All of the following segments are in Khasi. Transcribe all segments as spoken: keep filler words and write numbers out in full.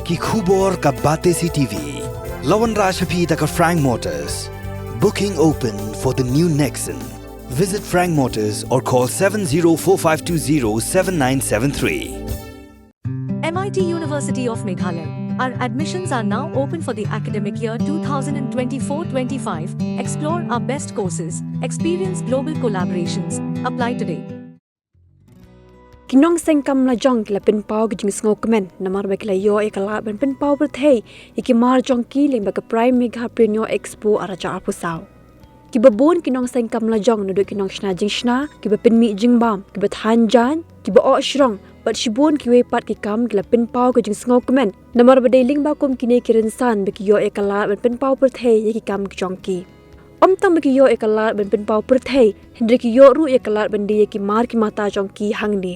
Ki khubor ka Batesi T V. La wanrah sha phi da ka Frank Motors. Booking open for the new Nexon. Visit Frank Motors or call seven zero four five two zero seven nine seven three. M I T University of Meghalaya. Our admissions are now open for the academic year two thousand twenty-four twenty-five. Explore our best courses, experience global collaborations. Apply today. Ki nongseng kam lajong ki la pynpaw ki jingsngewkmen namar ba ki la ïoh ïa ka lad ban pynpaw pyrthei ïa ki mar jong ki lyngba ka Prime Megha Preneur Expo ar hajar arphew saw. Kiba bun ki nongseng kam lajong naduh ki nongshna jingshna, kiba pynmih jingbam, kiba than jaiñ, kiba oh shrong, bad shibun kiwei pat ki kam ki la pynpaw ki jingsngewkmen namar ba dei lyngba kum kine ki rynsan ba ki ïoh ïa ka lad ban pynpaw pyrthei ïa ki kam ki jong ki. Ym tang ba ki ïoh ïa ka lad ban pynpaw pyrthei, hynrei ki ïoh ruh ïa ka lad ban die ïa ki mar ki mata jong ki hangne.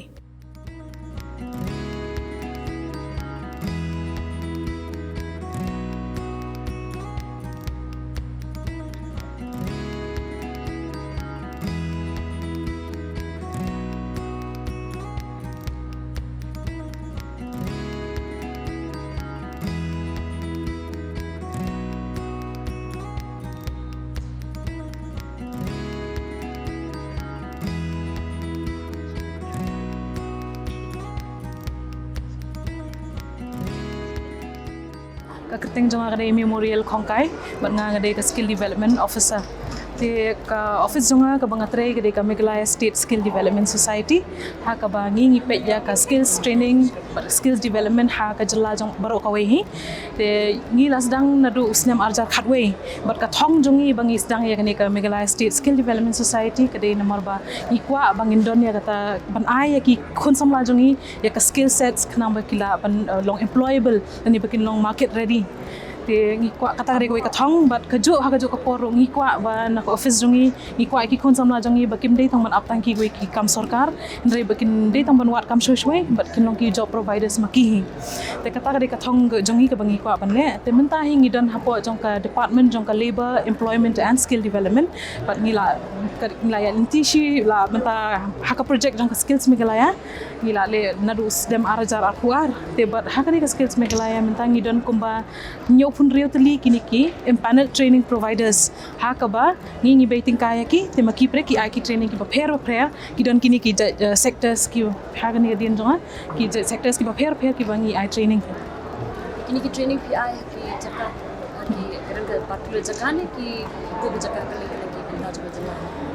Ka kyrteng jong nga ka dei Memorial Khongkai, bad nga nga dei ka Skill Development Officer. Te ka office jong nga kaba nga trei ka dei ka Meghalaya State Skill Development Society, ha kaba ngi ngi peit ïa ka skills training bad skills development ha ka jylla jong baroh kawei hi. Te ngi la sdang naduh u snem ar hajar khatwei. Bad ka thong jong ngi ba ngi sdang ïa kane ka Meghalaya State Skill Development Society ka dei namar ba ngi kwah ba ngin don ïa kata ban ai ïa ki khun samla jong ngi ïa ka skill sets khnang ba ki lah ban, eh, long employable, lane ba kin long market ready. Te ngi kwah kata ka dei kawei ka thong, bad kajuh ha kajuh ka por ruh ngi kwah ba na ka office jong ngi, ngi kwah ïa ki khun samla jong ngi ba kim dei tang ban ap tang kiwei ki kam sorkar, hynrei ba kin dei tang ban wad kam shwai shwai, bad kin long ki job providers ma ki hi. Te kata ka dei ka thong jong ngi kaba ngi kwah ban leh. Te mynta hi ngi don hapoh jong ka department jong ka Labour, Employment and Skill Development. Bad ngi la, ka, ngi la ïa lynti shi la mynta ha ka project jong ka Skills Meghalaya. Ngi la leh naduh u snem ar hajar arphew ar. Te bad ha kane ka Skills Meghalaya mynta ngi don kumba hynñiewphew hynriew tylli kine ki empaneled training providers. Ha kaba ngi ngi bei tyngkai ïa ki, te ma ki pre ki ai ki training kiba pher ba pher, ki don kine ki jait, eh, sectors ki ha kane ka dien jong nga, ki jait sectors kiba pher pher kiba ngi ai training. Kine ki training phi ai ha ki jaka, ha ki, kren ka particular jaka ne ki ko ki jaka kylleng kylleng ki bynta jong ka jylla?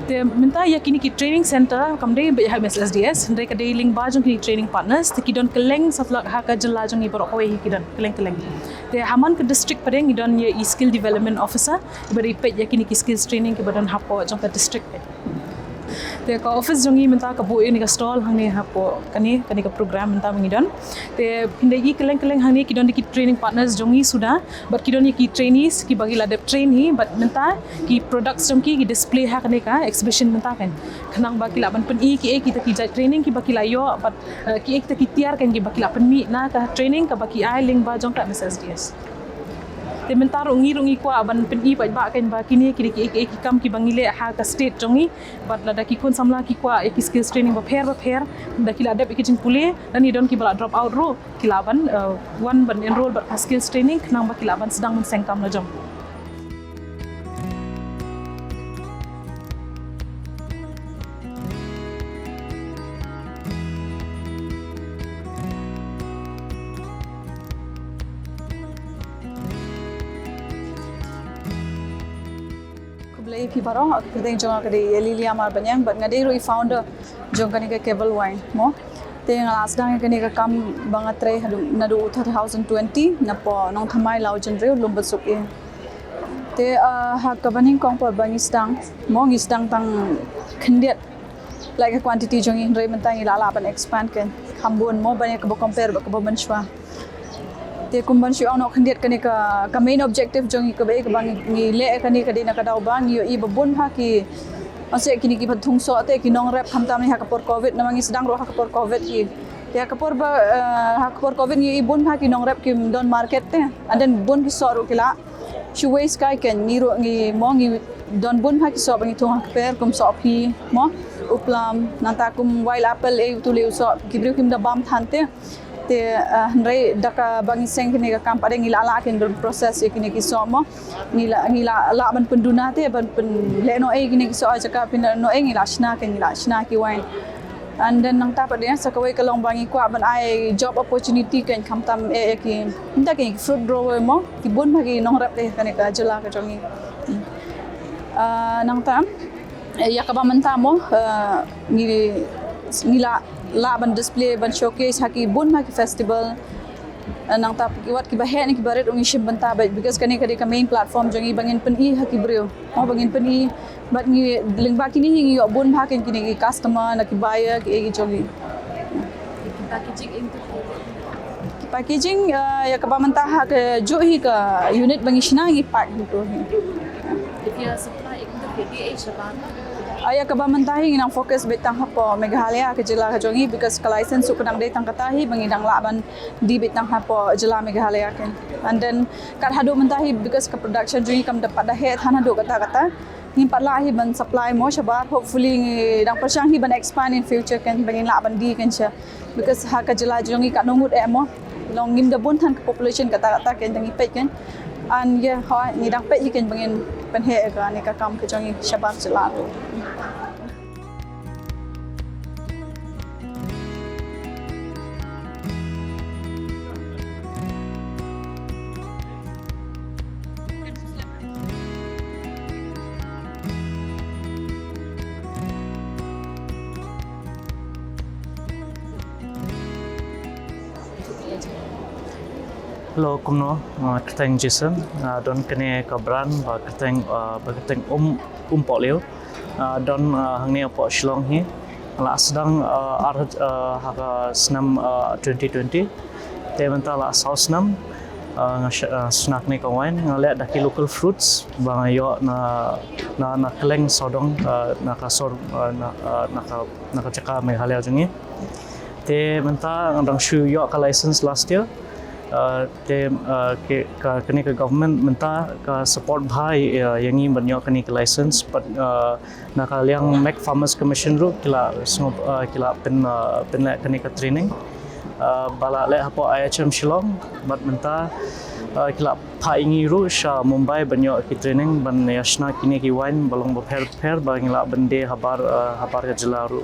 Te mynta ïa kine ki training center kam dei beit ha M S S D S, hynrei ka dei lyngba jong kine ki training partners, te ki don kylleng satlak ha ka jylla jong ngi baroh kawei hi ki don kylleng kylleng. Te ha man ka district pat ngi don ïa i skill development officer, iba dei peit ïa kine ki skills training kiba don hapoh jong ka district. Te ka office jong ngi mynta ka buh ïa kane ka stall hangne hapoh kane, kane ka program mynta ba ngi don. Te phin da ïohi kylleng kylleng hangne ki don da ki training partners jong ngi suda, bad ki don ïa ki trainees kiba ngi la dep train hi, bad mynta ki products jong ki ki display ha kane ka exhibition mynta kan. Khnang ba ki lah ban pyni kiei kita ki jait training kiba ki la ïoh, bad, eh, kiei kita ki tiar kan kiba ki la pynmih na ka training kaba ki ai lyngba jong ka M S S D S. Te mynta ruh ngi ruh ngi kwah ban pyni paidbah kan ba kine ki dei kiei kiei ki kam kiba ngi leh ha ka state jong ngi. Bad lada ki khun samla ki kwah ïa ki skills training bapher bapher, da ki la dep ïa ki jingpule, lane don kiba la drop out ruh, ki lah ban, eh, wan ban enroll bad ka skills training khnang ba ki lah ban sdang ban seng kam lajong. Khublei phi baroh, ka kyrteng jong nga ka dei Lilia Marbaniang, bad nga dei ruh i founder jong kane ka Cable Wine, mo. Te nga la sdang ïa kane ka kam ba nga trei haduh, naduh two thousand twenty, napoh Nongthymmai Lawjynriew, Lumbatsuk East. Te, ah, ha kaba nyngkong pat ba ngi sdang, mo, ngi sdang tang khyndiat, like, ka quantity jong ngi, hynrei mynta ngi la lah ban expand kan, kham bun mo ban ïa kaba compare bad kaba mynshuwa. Te kumban shu ong noh khyndiat kane ka, ka main objective jong ngi kaba, kaba ngi, ngi leh kane ka dei na ka daw ba ngi ïohi ba bun bha ki, ong seh kine kiba thung soh te ki nongrep khamtam ne ha ka por covid, namar ngi sdang ruh ha ka por covid hi. Te ha ka por ba, eh, ha ka por covid ngi ïohi bun bha ki nongrep kim don market te. And then bun ki soh ruh ki lah. Shu waste kai kan, ngi ruh ngi mo ngi don bun bha ki soh ba ngi thung ha kper kum soh phi mo, u plum, nangta kum wild apple, ei utu lei u soh ki briew kim da bam than te. Te, ah, hynrei da kaba ngi seng kine ka kam pat de ngi la lah kein ban process ïa kine ki soh mo. Ngi la, ngi la lah ban pynduna te ban pynleh noh ïa kine ki soh ha jaka pynleh noh ïa, ngi la shna kein, ngi la shna ki wine. And then nangta pat de sa kawei ka long ba ngi kwah ban ai job opportunity kein khamtam ïa, ïa ki, nda ki fruit grower mo, ki bun bha ki nongrep de ha kane ka jylla ka jong ngi. Ah, nangta, eh, ïa kaba mynta mo, eh, ngi, ngi la, lah ban display, ban showcase ha ki bun bha ki festival. Eh, nangta ki wat kiba heh ne kiba rit ngi shim bynta bad, because kane ka dei ka main platform jong ngi ba ngin pyni ha ki briew. Mo ba ngin pyni, bad ngi lyngba kine hi ngi ïoh bun bha kein kine ki customer, na ki buyer, ki, ki jong ngi. Ki packaging into ki packaging, eh, ïa kaba mynta ha kajuh hi ka unit ba ngi shna ngi pack into hi. If you supply into K D A shabar. Ah, ïa kaba mynta hi ngi nang focus beit tang hapoh Meghalaya ka jylla ka jong ngi, because ka license ruh ka dang dei tang kata hi ba ngi dang lah ban die beit tang hapoh jylla Meghalaya kein. And then kat haduh mynta hi, because ka production jong ngi kam da pat da heh than haduh katta katta, ngim pat lah hi ban supply mo shabar. Hopefully ngi dang pyrshang hi ban expand in future kein, ba ngin lah ban die kein sha. Because ha ka jylla jong ngi katno ngut eh mo, long ngim da bun than ka population katta katta kein, dang ïa peit kein. And ïa, hooid, ngi dang peit hi kein ba ngin pynheh ïa kane ka kam ka jong ngi shabar jylla ruh. Hello, kumno? Ah, kyrteng Jason. Ah, don kane ka brand ba kyrteng, ah, ba kyrteng Um, Um Pohliew. Ah, don, ah, hangne hapoh Shillong hi. La sdang, ah, ar, ah, ha ka snem, ah, twenty twenty. Te mynta la saw snem, ah, nga sh-, ah, shna kane ka wine, nga leh da ki local fruits ba nga ïoh na, na, na kylleng sawdong, ah, na ka sor, ah, na, ah, na ka, na ka jaka Meghalaya jong ngi. Te mynta nga dang shu ïoh ka license last year. Ah, te, ah, ke, ka, kane ka government mynta ka support bha ïa, ïa ngi ban ïoh kane ka license, but, ah, na ka liang Meghalaya Farmers Commission ruh ki la sngewbha, ah, ki la pyn, ah, pynleh kane ka training. Ah, ba la leh hapoh I H M Shillong, bad mynta, ah, ki la phah ïa ngi ruh sha Mumbai ban ïoh ki training ban ïa shna kine ki wine ba long bapher bapher ba ngi lah ban die habar, ah, habar ka jylla ruh.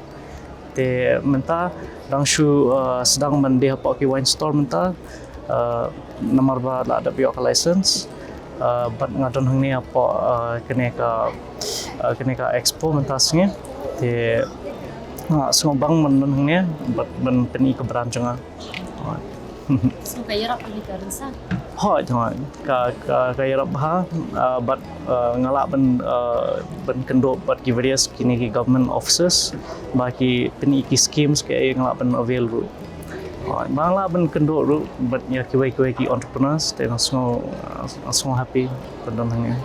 Te mynta dang shu, uh, sdang ban die hapoh ki wine store mynta, uh, namar ba la dep ïoh ka license, uh, bad nga don hangne hapoh, uh, kane ka, uh, kane ka expo mynta sngi. Te nga sngewbang ban don hangne bad ban pyni ka brand jong nga. So ka ïarap ïa ka rynsan? Hooid, hooid. Ka, ka, ka ïarap bha, ah, bad, ah, nga lah ban, ah, ban kynduh bad ki various kine ki government offices ba ki pyni ki schemes kiei nga lah ban avail ruh. Hooid, ba nga lah ban kynduh ruh bad ïa kiwei kiwei ki entrepreneurs, te nga sngew, ah, nga sngew happy ban don hangne.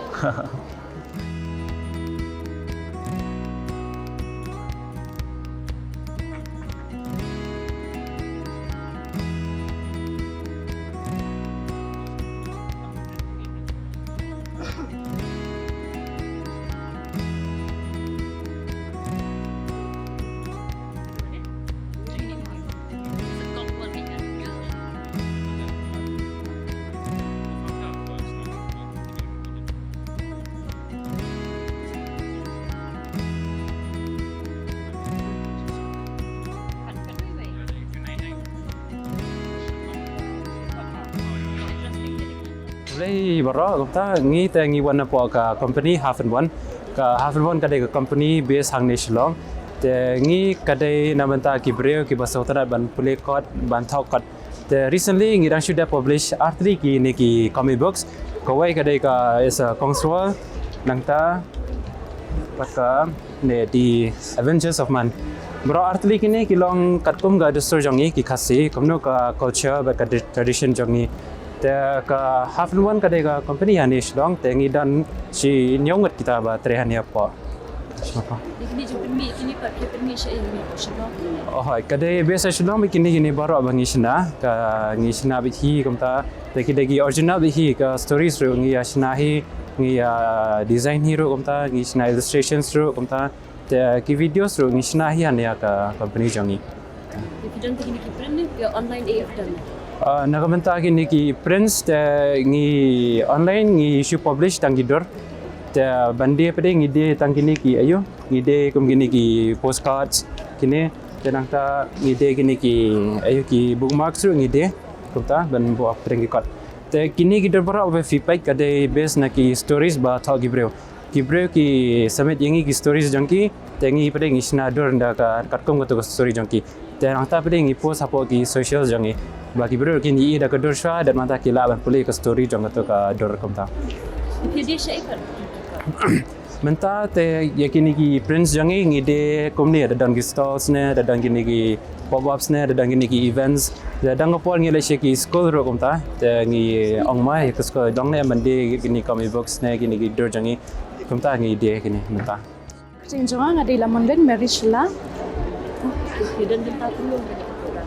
Khublei baroh, kumta ngi te ngi wan napoh ka company Half in One. Ka Half in One ka dei ka company base hangne Shillong. Te ngi ka dei na bynta ki briew kiba sngewtynnat ban pule kot, ban thoh kot. Te recently ngi dang shu dep publish artylli kine ki comic books. Kawei ka dei ka It's a Kong's World, nangta pat ka ne The Adventures of Man. Baroh artylli kine ki long katkum ka dustur jong ngi ki Khasi, kumno ka culture bad ka di-, tradition jong ngi. Te ka Half in One ka dei ka company hangne Shillong, te ngi don shi hynñiew ngut kita ba trei hangne hapoh. Kine jingpynmih kine pat phi pynmih sha ïa ngi hapoh Shillong? Oh, hooid, ka dei beit sha Shillong beit kine, kine baroh ba ngi shna, ka ngi shna beit hi kumta, te ki dei ki original beit hi, ka stories ruh ngi ïa shna hi, ngi ïa design hi ruh kumta, ngi shna illustrations ruh kumta, te ki videos ruh ngi shna hi hangne ïa ka company jong ngi. Te phi Jong te kine ki print ne ki online, eh, done? Ah, na ka bynta kine ki prints te ngi online ngi shu publish tang ki dur. Te ban die pat de ngi die tang kine ki, aïu, ngi die kum kine ki postcards kine. Te nangta ngi die kine ki, aïu, ki bookmarks ruh ngi die. Kumta ban buh hapdeng ki kot. Te kine ki dur baroh ba phi peit ka dei based na ki stories ba thoh ki briew. Ki briew ki submit ïa ngi ki stories jong ki, te ngi pat de ngi shna dur ynda ka katkum kato ka story jong ki. Te nangta pat de ngi post hapoh ki social jong ngi. Ba ki briew kin ïohi da ka dur shuwa, dep mynta ki lah ban pule ka story jong kato ka dur kumta. Phi die shaei pat? Mynta te ïa kine ki prints jong ngi, ngi die kumne, da don ki stalls ne, da don kine ki pop-ups ne, da don kine ki events. Da don ka por ngi leit sha ki school ruh kumta. Te ngi ong ma ïa ka school dang ne ban die kine comic books ne, kine ki dur jong ngi. Kumta ngi die kine mynta. Kyrteng jong nga nga dei Lamondin Mary Shylla. Phi don bynta kumno ha kane ka program?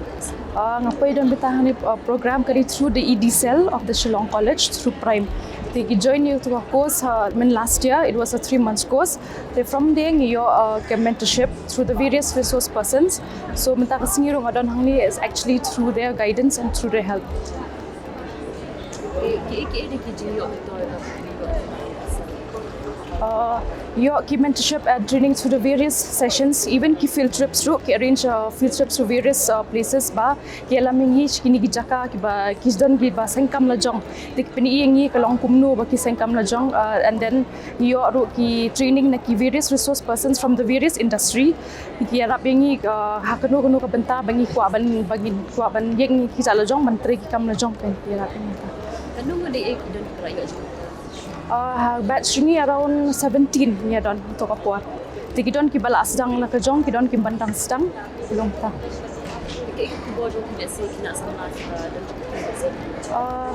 Ah, nga poi don bynta ha kane, ah, program ka dei through the E D cell of the Shillong College through Prime. Te ki join ïa uto ka course, ah, myn last year, it was a three months course. Te from there ngi ïoh, ah, ka mentorship through the various resource persons. So mynta ka sngi ruh nga don hangne is actually through their guidance and through their help. Ki, ki, ki, ki jingïoh mentor. Uh, ïoh ki mentorship and training through the various sessions, even ki field trips ruh, ki arrange, uh, field trips to various, uh, places ba ki ïalam ïa ngi sha kine ki jaka kiba ki don kiba seng kam la jong. Te ki pyni ïa ngi ka long kumno ba ki seng kam la jong, uh, and then ïoh ruh ki training na ki various resource persons from the various industry. Ki ïarap ïa ngi, uh, ha kano kano ka bynta ba ngi kwah ban, ba ngi kwah ban ïeng ngi ki jaka la jong, ban trei ki kam la jong, ki ïarap ïa ngi. Kano ngi dei ki don ki ba la ïoh jingmyntoi? Uh, ha batch jong ngi around seventeen ngi don to ka por. Te ki don kiba la sdang la ka jong, ki don kiba dang sdang. Ki long ta. Ki, ki khubor jong ki, let's say, ki na samla, uh, don ki, uh,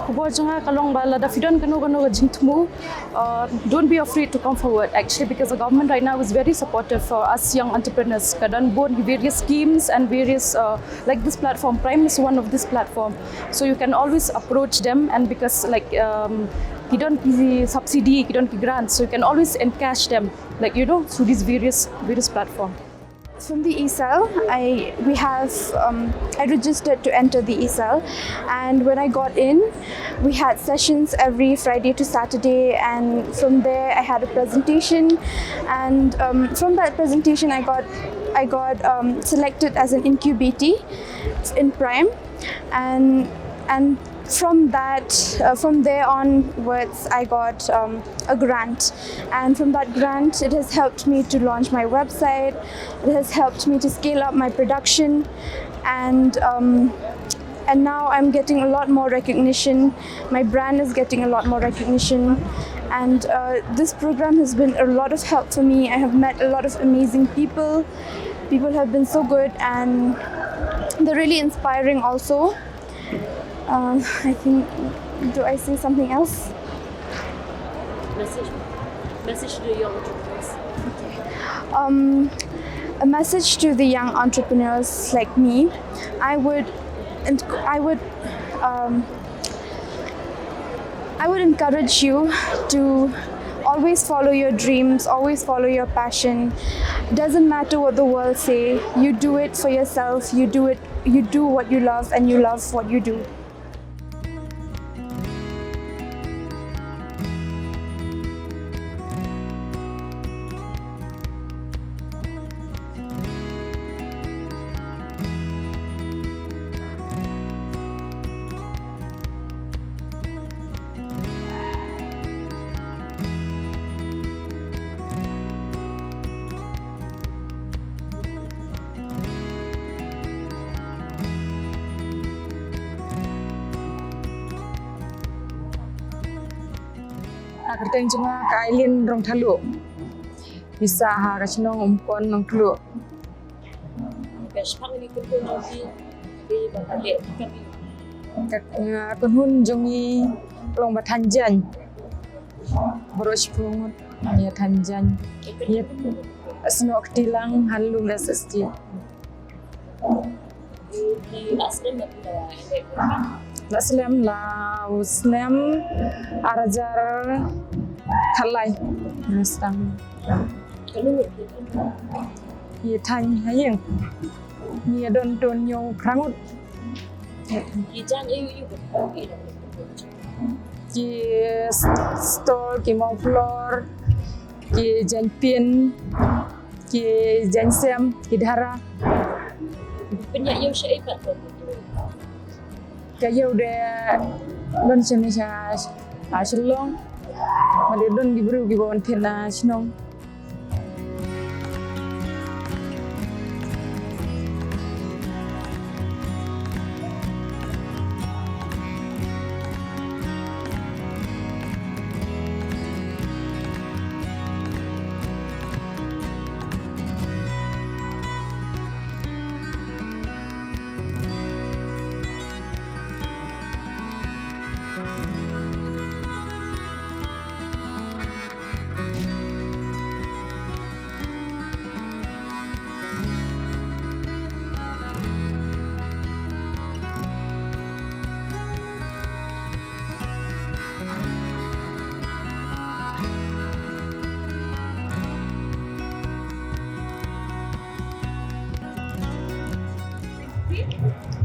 khubor jong nga ka long ba lada phi don kano kano ka jingthmu, uh, don't be afraid to come forward, actually, because the government right now is very supportive for us young entrepreneurs. Ka don bun various schemes and various, uh, like this platform, Prime is one of this platform. So you can always approach them, and because, like, um, ki don ki subsidy, ki don ki grants, so you can always encash them, like, you know, through these various, various platform. From the E cell, I, we have, um, I registered to enter the E cell, and when I got in, we had sessions every Friday to Saturday, and from there I had a presentation, and, um, from that presentation I got, I got, um, selected as an incubatee in Prime, and, and from that, uh, from there onwards, I got, um, a grant. And from that grant, it has helped me to launch my website. It has helped me to scale up my production. And, um, and now I'm getting a lot more recognition. My brand is getting a lot more recognition. And, uh, this program has been a lot of help for me. I have met a lot of amazing people. People have been so good, and they're really inspiring also. Um, I think, do I say something else? Message, message to the young entrepreneurs. Um, a message to the young entrepreneurs like me. I would, and I would, um, I would encourage you to always follow your dreams, always follow your passion. Doesn't matter what the world say, you do it for yourself, you do it, you do what you love, and you love what you do. Ka kyrteng jong nga ka Aileen Rongthaluh. Ngi sah ha ka shnong Umkon, Nongtluh. Ka shaphang ïa ki kynhun jong phi, phi ba ka leh ka phi. Ka, nga kynhun jong ngi long ba than jaiñ. Baroh shiphew ngut ïa than jaiñ. Ïa snoh kti lang, handloom, S S T. Phi la slem ba phi la leh? La slem la u snem ar hajar khatlai. La slem. Kano ngut phi? Ïa than ha ïing. Ngi ïa don ton hynñiew phra ngut. Ki jaiñ aïu aïu? Ki s-, stall, ki mawklor, ki jaiñ pin, ki jaiñ sem, ki dhara. Pynïaid ïew shaei pat? Ka ïew de don sha, sha, sha Shillong. Bad de don ki briew kiba wan thied na shnong.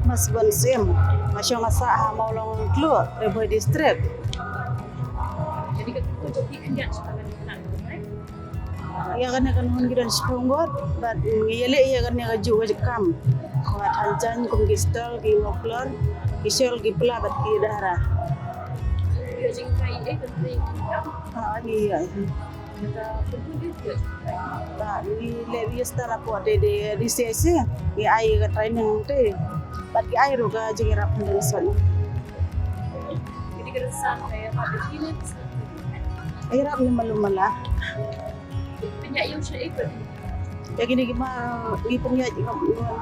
Mas ban sim, ma shong nga sah ha Mawlong Tluh, Ri Bhoi District. Ïa kane kan hun ki don shiphew ngut, bad ngi ïaleh ïa kane kajuh ka kam. Kum ki than jaiñ, kum ki stall, ki mawklor, ki shawl, ki pla bad ki dhara. Ha, ngi ïa. Ba ngi leh ïa start hapoh de, de, de C I C, ngi ai ka training te. Bad ki ai ruh ka jingïarap hynrei sat. Ïarap ngi malu mala. Ïa kine ki ma ngi pynïaid, ngi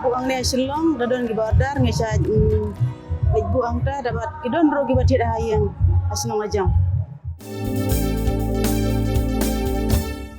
buh hangne Shillong, da don kiba order, ngi shah, mm, ngi buh hangta, da bad ki don ruh kiba thied ha ïing, ha shnong ha jam.